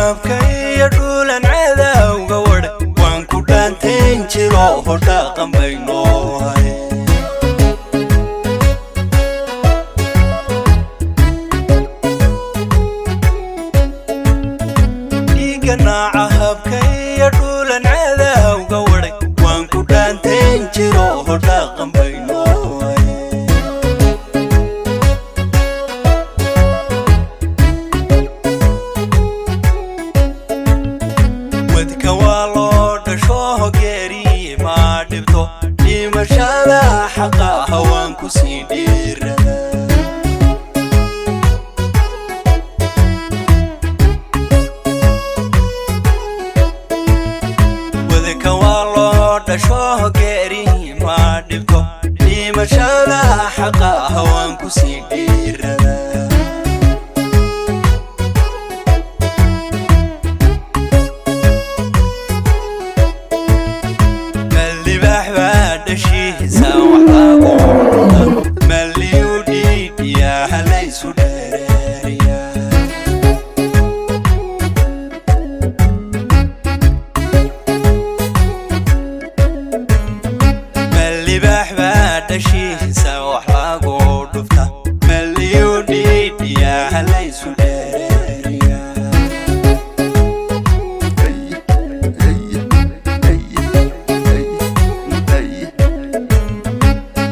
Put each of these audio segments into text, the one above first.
habka iyo dhuulan cadawga wadh waan ku dhaantayn jiro hodhaqan bay noohay. Dhiigga naaca habka iyo dhuulan cadawga wadhay waan ku dhaantayn jiro hodhaqan bay noohay. Wadka waa loo dhasho geeri ma dhibto, dhimashada xaqa hawaan ku sii dhiirada. Wadka waa loo dhasho geeri ma dhibto, dhimashada xaqa hawaan ku sii dhiirada. Malibaax baa dhashiisa wax lagu maliyu dhiidhiyaa halaysu dheereeriyaa. Malibaax baa dhashiisa wax lagu dhufta maliyu dhiidhiyaa halaysu dheereeriyaa.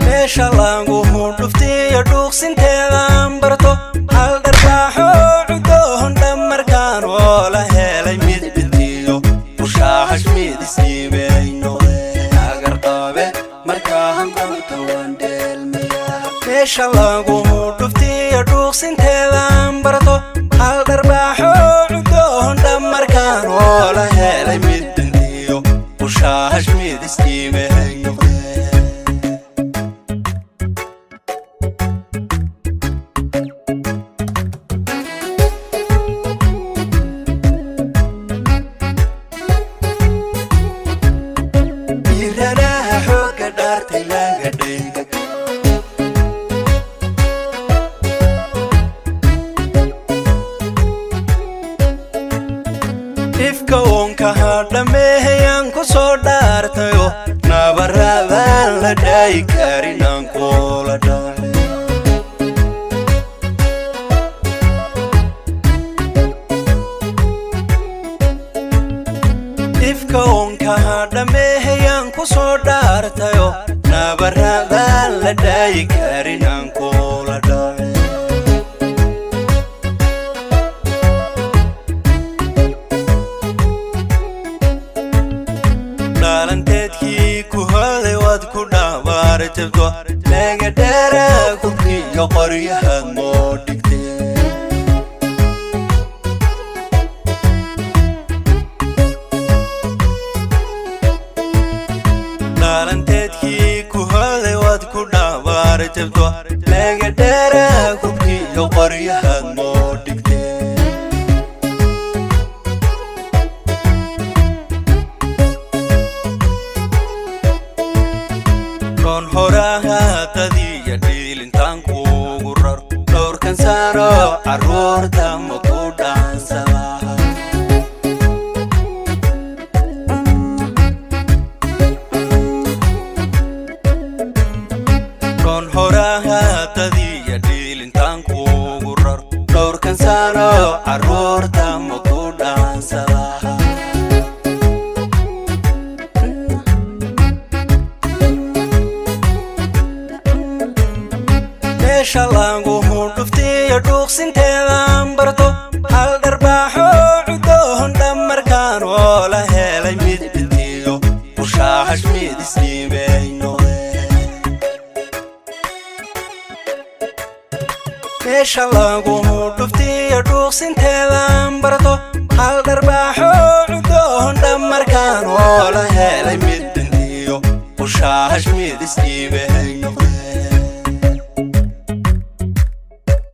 Meesha lagu dhuftiyo dhuuqsinteedaan barto hal dharbaaxo cudoon dhammarkaan oo la helay mid dhintiyo bushaahash mid isdhiibay noqdeen agarqabe markaa hanqabto waan dheelmayaa. Meesha lagu dhuftiyo dhuuqsinteedaan barto hal dharbaaxo cudoon dhammarkaan oo la helay mid dhintiyo bushaahash mid isdhiibay noqdeen. Dhiiranaha xoogga dhaartay laga dhayga ifka uunkaha dhammeehayaan ku soo dhaartayo nabaradaan la dhaayi karin aan kula dhacay. Ifka uunkaha dhammeehayaan ku soo dhaartayo nabaradaan la dhaayi karin aan kula dhacay. Dhaalanteedkii ku hoday waad ku dhaabaarjabto laga dheera kubkiyo qoryahaad moo dhigtee. Dhaalanteedkii ku hoday waad ku dhaabaarjabto laga dheera kubkiyo qoryahaad moo dhigtee. Dhoon horaha dadiya dhiilintaan kuugu rar dhowrkan sano carruurta ma ku dhaansadaa. Dhoon horaha dadiya dhiilintaan kuugu rar dhowrkan sano carruurta ma ku dhaansadaa. Meesha lagu dhuftiyo dhuuqsinteedaan barto hal dharbaaxo cudoon dhammarkaan oo la helay mid dhintiyo bushaahash mid isdhiibay noqdeen. Meesha lagu dhuftiyo dhuuqsinteedaan barto hal dharbaaxo cudoon dhammarkaan oo la helay mid dhintiyo bushaahash mid isdhiibay noqdeen.